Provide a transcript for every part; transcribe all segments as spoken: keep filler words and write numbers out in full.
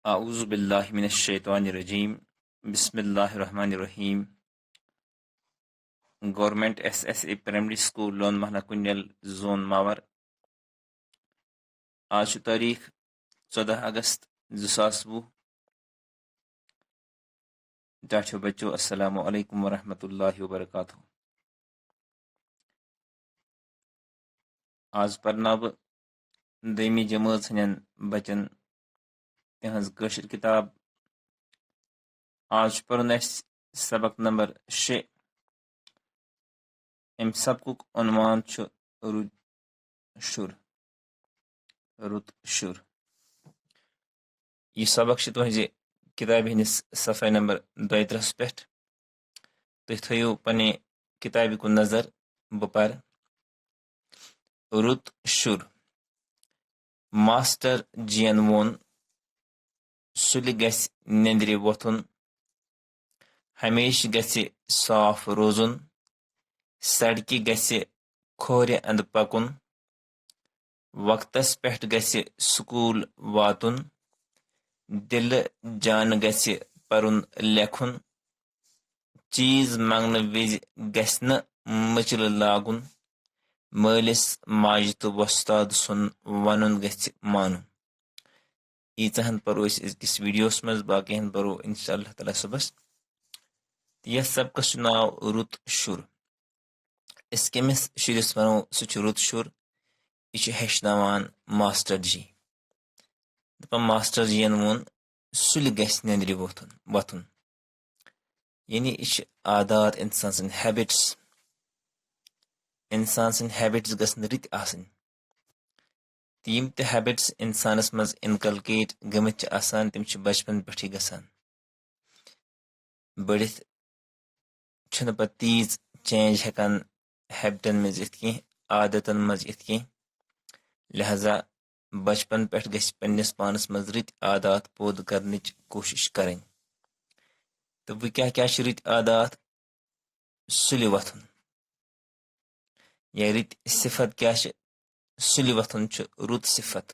اعوذ باللہ من الشیطان الرجیم۔ بسم اللہ الرحمن الرحیم۔ Government S S A primary school Lone محلہ کنڈل، زون ماور۔ آز چھُ تٲریٖخ ژۄداہ اگست زٕ ساس وُہ۔ ٹاٹھیو بچو، السلام علیکم ورحمۃ اللہ وبرکاتہ۔ آز پرناو بہٕ دوٚیمہِ جمٲژ ہٕنٛدٮ۪ن بچن تِہنٛز کٲشِر کِتاب۔ آز چھُ پرُن اَسہِ سبق نمبر شےٚ۔ اَمہِ سبقُک عنوان چھُ رُت شُر۔ رُت شُر۔ یہِ سبق چھُ تُہنٛزِ کِتابہِ ہٕنٛدِس صفحہ نمبر دۄیہِ ترٕٛہس پٮ۪ٹھ۔ تُہۍ تھٲیِو پننہِ کِتابہِ کُن نظر، بہٕ پرٕ۔ رُت شُر۔ ماسٹر جی ین ووٚن، سُلہِ گژھِ نیٚندرِ وۄتھُن، ہمیشہٕ گژھِ صاف روزُن، سڑکہِ گژھِ کھوورِ اندٕ پکُن، وقتس پٮ۪ٹھ گژھِ سکوٗل واتُن، دِلہٕ جانہٕ گژھِ پرُن لیکھُن، چیٖز منٛگنہٕ وِزِ گژھِ نہٕ مٔچلہٕ لاگُن، مٲلِس ماجہِ تہٕ وۄستاد سُنٛد ونُن گژھِ مانُن۔ ییٖژاہن پرو أسۍ أزکِس ویڈیوس منٛز، باقین پرو انشاء اللہ تعالیٰ صُبحس۔ تہٕ یتھ سبقس چھُ ناو رُت شُر۔ أسۍ کٔمِس شُرِس ونو سُہ چھُ رُت شُر؟ یہِ چھُ ہیٚچھناوان ماسٹر جی۔ دپان ماسٹر جی ین ووٚن، سُلہِ گژھِ نیٚندرِ وۄتھُن، وۄتھُن۔ یعنی یہِ چھِ عادات، انسان سٕنٛدۍ ہیبٹس۔ انسان سٕنٛدۍ ہیبٹس گژھن رٕتۍ آسٕنۍ۔ تہٕ یِم تہِ ہیبٹس انسانس منٛز انکلکیٹ گٔمٕتۍ چھِ آسان، تِم چھِ بچپن پٮ۪ٹھٕے گژھان۔ بٔڑِتھ چھُنہٕ پتہٕ تیٖژ چینج ہٮ۪کان ہیبٹن منٛز یِتھ کینٛہہ، عادتن منٛز یِتھ کینٛہہ۔ لہذا بچپن پٮ۪ٹھ گژھِ پننِس پانس منٛز رٕتۍ عادات پٲدٕ کرنٕچ کوٗشش کرٕنۍ۔ تہٕ وۄنۍ کیٛاہ کیٛاہ چھِ رٕتۍ عادات؟ سُلہِ وۄتھُن۔ یا رٕتۍ صفت کیٛاہ چھِ؟ سُلہِ وۄتھُن چھُ رُت صفت۔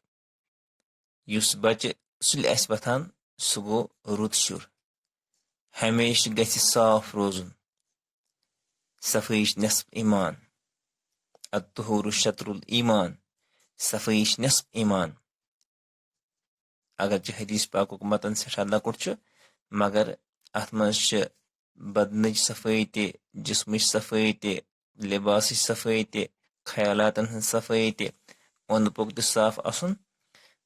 یُس بچہِ سُلہِ آسہِ وۄتھان، سُہ گوٚو رُت شُر۔ ہمیشہٕ گژھِ صاف روزُن۔ صفٲیی چھِ نصف ایمان۔ الطہور شطر الایمان۔ صفٲیی چھِ نصف ایمان۔ اگرچہِ حدیث پاکُک متن سٮ۪ٹھاہ لۄکُٹ چھُ، مگر اتھ منٛز چھِ بدنٕچ صفٲیی تہِ، جسمٕچ صفٲیی تہِ، لباسٕچ صفٲیی تہِ، خیالاتن ہٕنٛز صفٲیی تہِ، اوٚنٛد پوٚک تہِ صاف آسُن۔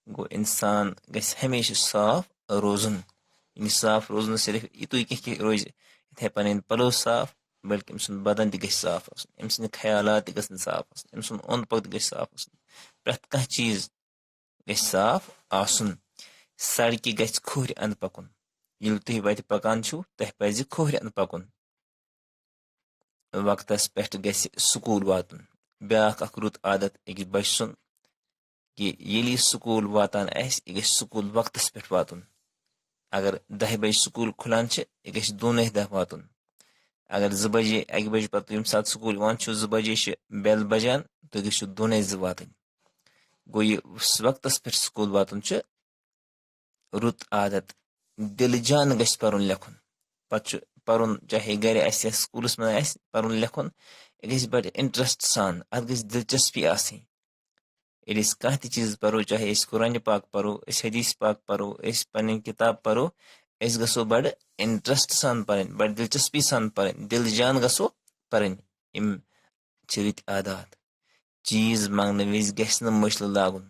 گوٚو، انسان گژھِ ہمیشہٕ صاف روزُن۔ یعنی صاف روزُن صرف یِتُے کینٛہہ کہِ روزِ یِتھے پنٕنۍ پلو صاف، بلکہِ أمۍ سُنٛد بدن تہِ گژھِ صاف آسُن، أمۍ سٕنٛدۍ خیالات تہِ گژھن صاف آسٕنۍ، أمۍ سُنٛد اوٚنٛد پوٚک تہِ گژھِ صاف آسُن۔ پرٛٮ۪تھ کانٛہہ چیٖز گژھِ صاف آسُن۔ سڑکہِ گژھِ کھوورِ اندٕ پکُن۔ ییٚلہِ تُہۍ وتہِ پکان چھِو، تۄہہِ پزِ کھوورِ اندٕ پکُن۔ وقتس پٮ۪ٹھ گژھِ سکوٗل واتُن۔ بیٛاکھ اکھ رُت عادت أکِس بچہٕ سُنٛد، کہِ ییٚلہِ یہِ سکوٗل واتان آسہِ، یہِ گژھِ سکوٗل وقتس پٮ۪ٹھ واتُن۔ اگر دَہہِ بجہِ سکوٗل کھُلان چھِ، یہِ گژھِ دۄنٕے دَہ واتُن۔ اگر زٕ بجے، اَکہِ بجہِ پتہٕ ییٚمہِ ساتہٕ سکوٗل یِوان چھُ، زٕ بجے چھِ بیل بجان، تُہۍ گٔژھِو دۄنٕے زٕ واتٕنۍ۔ گوٚو، یہِ وقتس پٮ۪ٹھ سکوٗل واتُن چھُ رُت عادت۔ دِلہٕ جان گژھِ پرُن لیکھُن۔ پتہٕ چھُ پرُن، چاہے گرِ آسہِ یا سکوٗلس منٛز آسہِ، پرُن لیکھُن، یہِ گژھِ بڑٕ انٹرسٹ سان، اتھ گژھِ دلچسپی آسٕنۍ۔ ییٚلہِ أسۍ کانٛہہ تہِ چیٖز پرو، چاہے أسۍ قرآنِ پاک پرو، أسۍ حدیث پاک پرو، أسۍ پنٕنۍ کِتاب پرو، أسۍ گژھو بڑٕ انٹرسٹ سان پرٕنۍ، بڑٕ دلچسپی سان پرٕنۍ، دِلہٕ جان گژھو پرٕنۍ۔ یِم چھِ رٕتۍ عادات۔ چیٖز منٛگنہٕ وِزِ گژھِ نہٕ مٔشلہٕ لاگُن۔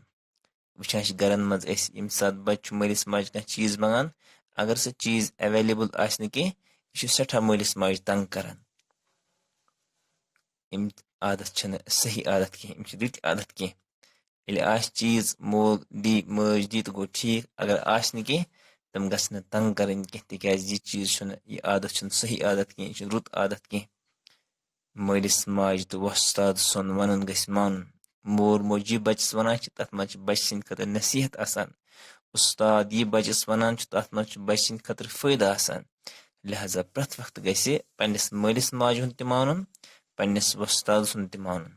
وٕچھان چھِ گرن منٛز أسۍ، ییٚمہِ ساتہٕ بچہٕ چھُ مٲلِس ماجہِ کانٛہہ چیٖز منٛگان، اگر سُہ چیٖز اویلیبل آسہِ نہٕ کینٛہہ، یہِ چھُ سٮ۪ٹھاہ مٲلِس ماجہِ تنگ کران۔ یِم عادت چھِنہٕ صحیح عادت کینٛہہ، یِم چھِ رٕتۍ عادت کینٛہہ۔ ییٚلہِ آسہِ چیٖز، مول دی، مٲج دی تہٕ گوٚو ٹھیٖک، اگر آسہِ نہٕ کینٛہہ، تِم گژھن نہٕ تنگ کرٕنۍ کینٛہہ، تِکیازِ یہِ چیٖز چھُنہٕ، یہِ عادت چھُنہٕ صحیح عادت کینٛہہ، یہِ چھُنہٕ رُت عادت کینٛہہ۔ مٲلِس ماجہِ تہٕ وۄستاد سُنٛد وَنُن گژھِ مانُن۔ مول موج یہِ بَچَس وَنان چھِ، تَتھ منٛز چھِ بَچہٕ سٕنٛدِ خٲطرٕ نصیٖحت آسان۔ اُستاد یہِ بَچَس وَنان چھُ، تَتھ منٛز چھُ بَچہٕ سٕنٛدِ خٲطرٕ فٲیدٕ آسان۔ لہذا پرٛٮ۪تھ وقتہٕ گژھِ پنٛنِس مٲلِس ماجہِ ہُنٛد تہِ مانُن، پنٛنِس وۄستاد سُنٛد تہِ مانُن۔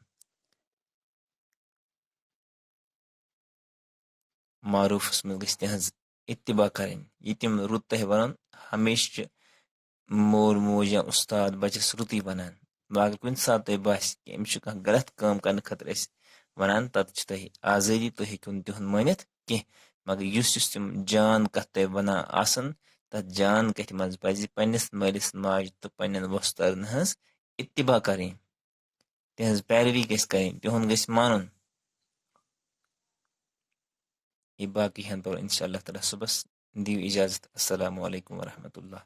معروٗفَس منٛز گژھِ تِہٕنٛز اتباع کرٕنۍ۔ یہِ تِم رُت تۄہہِ ونن، ہمیشہِ چھُ مول موج یا اُستاد بچس رُتُے ونان۔ وۄنۍ اگر کُنہِ ساتہٕ تۄہہِ باسہِ کہِ أمِس چھُ کانٛہہ غلط کٲم کرنہٕ خٲطرٕ أسۍ ونان، تتھ چھِ تۄہہِ آزٲدی، تُہۍ ہیٚکِو نہٕ تِہُنٛد مٲنِتھ کینٛہہ۔ مگر یُس یُس تِم جان کتھ تۄہہِ ونان آسن، تتھ جان کتھِ منٛز پزِ پننِس مٲلِس ماجہِ تہٕ پننٮ۪ن وۄستادن ہٕنٛز اتباع کرٕنۍ، تِہنٛز پیروی گژھِ کرٕنۍ، تِہُنٛد گژھِ مانُن۔ یہِ باقٕے ہن پرو انشاء اللہ تعالیٰ صُبحس۔ دِیِو اجازت۔ السلام علیکم ورحمۃ اللہ۔